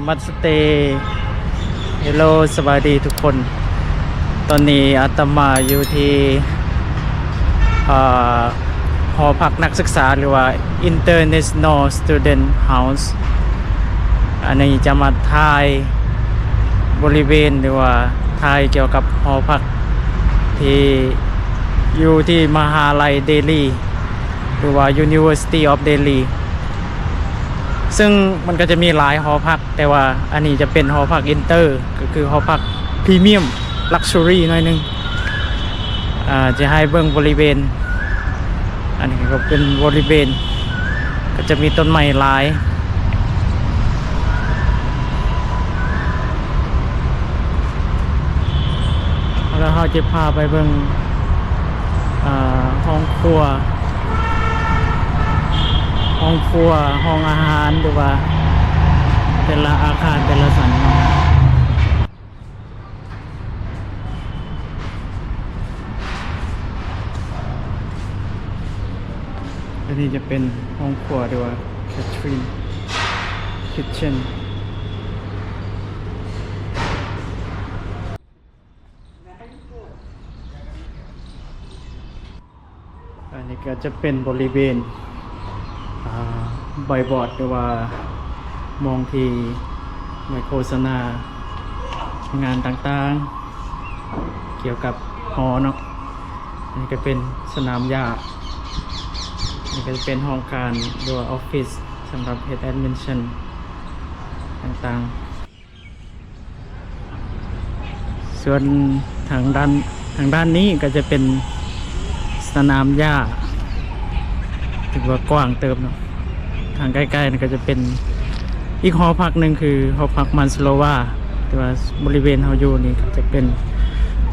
Namaste. Hello ສະບາຍດີທຸກຄົນ. ຕອນນີ້ອາດຕະມາຢູ່ທີ່ ເອີ ຫໍພັກນັກສຶກສາ ຫຼືວ່າ International Student House. ອັນນີ້ຈະມາຖ່າຍບໍລິເວນ ຫຼືວ່າຖ່າຍກ່ຽວກັບຫໍພັກທີ່ຢູ່ທີ່ມະຫາໄລເດລີ ຫຼືວ່າ University of Delhi. ເຊິ່ງມັນກໍຈະມີຫຼາຍຫໍພັກ ແຕ່ວ່າອັນນີ້ຈະເປັນຫໍພັກອິນເຕີ ກໍຄືຫໍພັກພຣີມຽມລັກຊູຣີໜ້ອຍໜຶ່ງ. ອາ ຈະໃຫ້ເບິ່ງບໍລິເວນ ອັນນີ້ກໍເປັນບໍລິເວນ ກໍຈະມີຕົ້ນໄມ້ຫຼາຍ. ແລ້ວເຮົາຈະພາໄປເບິ່ງ ເອີ ຫ້ອງຄົວ ຫ້ອງຄົວ ຫ້ອງອາຫານ ຫຼືວ່າແຕ່ລະອາຄານ ແຕ່ລະຊັ້ນເນາະ. ອັນນີ້ຈະເປັນຫ້ອງຄົວ ຫຼືວ່າ canteen kitchen. ອັນນີ້ກໍຈະເປັນບໍລິເວນ ອາ billboard ຫຼືວ່າໝ່ອງທີ່ໄວ້ໂຄສະນາງານຕ່າງໆ ກ່ຽວກັບຫໍເນາະ. ອັນນີ້ກໍເປັນສະໜາມຫຍ້າ ອັນນີ້ກໍຈະເປັນຫ້ອງການ ຫຼືວ່າອອບຟິດສຳລັບເຮັດ admission ຕ່າງໆ. ສ່ວນທາງດ້ານ ທາງດ້ານນີ້ກໍຈະເປັນສະໜາມຫຍ້າ ຖືວ່າກວ້າງເຕີບເນາະ. ທາງໃກ້ໆນີ້ກໍຈະເປັນອີກຫໍພັກໜຶ່ງ ຄືຫໍພັກມານສະໂລວາ ແຕ່ວ່າບໍລິເວນເຮົາຢູ່ນີ້ກໍຈະເປັນ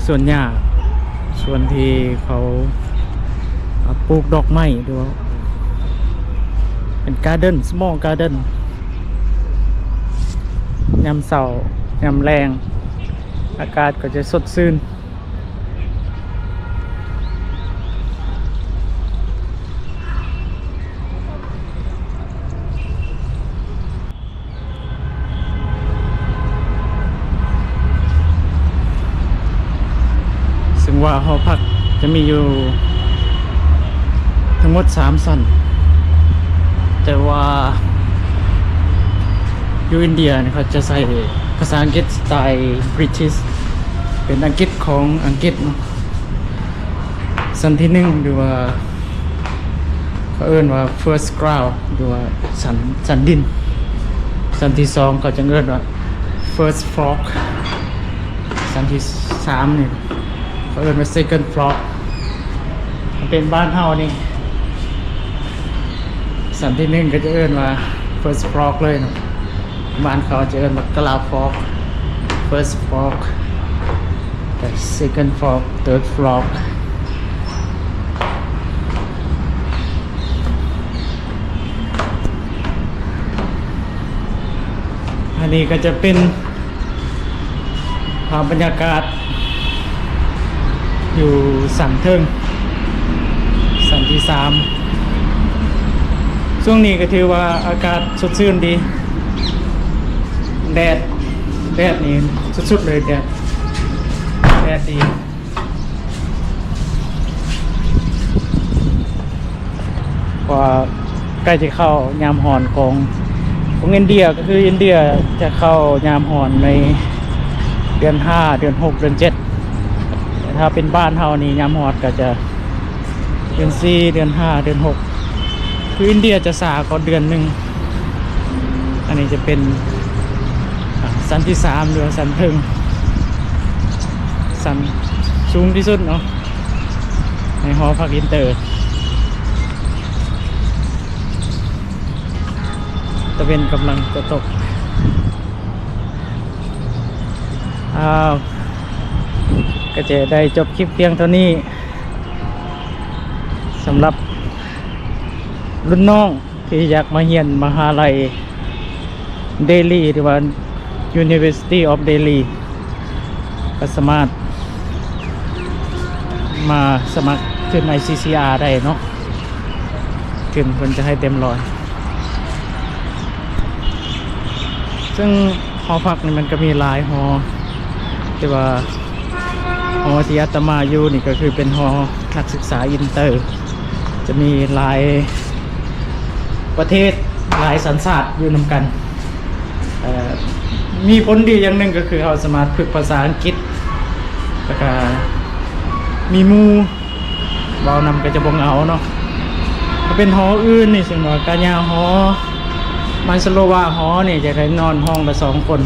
ສວນຫຍ້າ ສວນທີ່ເຂົາ ອາ ປູກດອກໄມ້ ຫຼືວ່າເປັນ garden small garden. ຍາມເຊົ້າຍາມແລງ ອາກາດກໍຈະສົດຊື່ນ. ເຊິ່ງວ່າຫໍພັກຈະມີຢູ່ທັງໝົດສາມຊັ້ນ ແຕ່ວ່າຢູ່ອິນເດຍນີ້ເຂົາຈະໃຊ້ພາສາອັງກິດສະໄຕບຣິຕິດ ເປັນອັງກິດຂອງອັງກິດເນາະ. ຊັ້ນທີໜຶ່ງ ຫຼືວ່າເຂົາເອີ້ນວ່າ first ground ຫຼືວ່າຊັ້ນ ຊັ້ນດິນ. ຊັ້ນທີສອງ ເຂົາຈະເອີ້ນວ່າ first floor. ຊັ້ນທີສາມນີ້ ເຂົາເອີ້ນວ່າ second floor. ຖ້າເປັນບ້ານເຮົານີ້ ຊັ້ນທີໜຶ່ງ ກໍຈະເອີ້ນວ່າ first floor ເລີຍເນາະ. ບ້ານເຂົາຈະເອີ້ນວ່າ ground floor, first floor, the second floor, third floor. ອັນນີ້ກໍຈະເປັນ ພາບບັນຍາກາດຢູ່ຊັ້ນເທິງ ຊັ້ນທີສາມ. ຊ່ວງນີ້ກໍຖືວ່າອາກາດສົດຊື່ນດີ ແດດ ແດດນີ້ສຸດໆເລີຍ ແດດ ແດດດີ. ເພາະວ່າໃກ້ຈະເຂົ້າຍາມຮ້ອນຂອງ ຂອງອິນເດຍ ກໍຄືອິນເດຍຈະເຂົ້າຍາມຮ້ອນໃນເດືອນຫ້າ ເດືອນຫົກ ເດືອນເຈັດ. ແຕ່ຖ້າເປັນບ້ານເຮົານີ້ ຍາມຮ້ອນກໍຈະເດືອນສີ່ ເດືອນຫ້າ ເດືອນຫົກ. ຄືອິນເດຍຈະຊ້າກວ່າເດືອນໜຶ່ງ. ອັນນີ້ຈະເປັນ ອາ ຊັ້ນທີສາມ ຫຼືວ່າຊັ້ນເທິງ ຊັ້ນສູງທີ່ສຸດເນາະ ໃນຫໍພັກອິນເຕີ. ຕາເວັນກຳລັງຈະຕົກ. ອ້າວ ກໍຈະໄດ້ຈົບຄລິບພຽງເທົ່ານີ້ ສຳລັບລຸ້ນນ້ອງ ທີ່ຢາກມາຮຽນມະຫາໄລເດລີ ຫຼືວ່າ University of Delhi ກໍສາມາດມາສະໝັກທຶນ ໄອຊີຊີອາ ໄດ້ເນາະ. ທຶນເພິ່ນຈະໃຫ້ເຕັມຮ້ອຍ. ເຊິ່ງຫໍພັກນີ້ມັນກໍມີຫຼາຍຫໍ ແຕ່ວ່າຫໍທີ່ອາດຕະມາຢູ່ນີ້ກໍຄືເປັນຫໍນັກສຶກສາອິນເຕີ ຈະມີຫຼາຍປະເທດ ຫຼາຍສັນຊາດຢູ່ນຳກັນ. ເອີ ມີຜົນດີຢ່າງໜຶ່ງກໍຄືເຮົາສາມາດຝຶກພາສາອັງກິດ ແລ້ວກໍມີໝູ່ເວົ້ານຳກໍຈະບໍ່ເຫງົາເນາະ. ຖ້າເປັນຫໍອື່ນນີ້ ເຊັ່ນວ່າກາຍາຫໍ ມາສໂລວາຫໍນີ້ ຈະໄດ້ນອນຫ້ອງລະສອງຄົນ.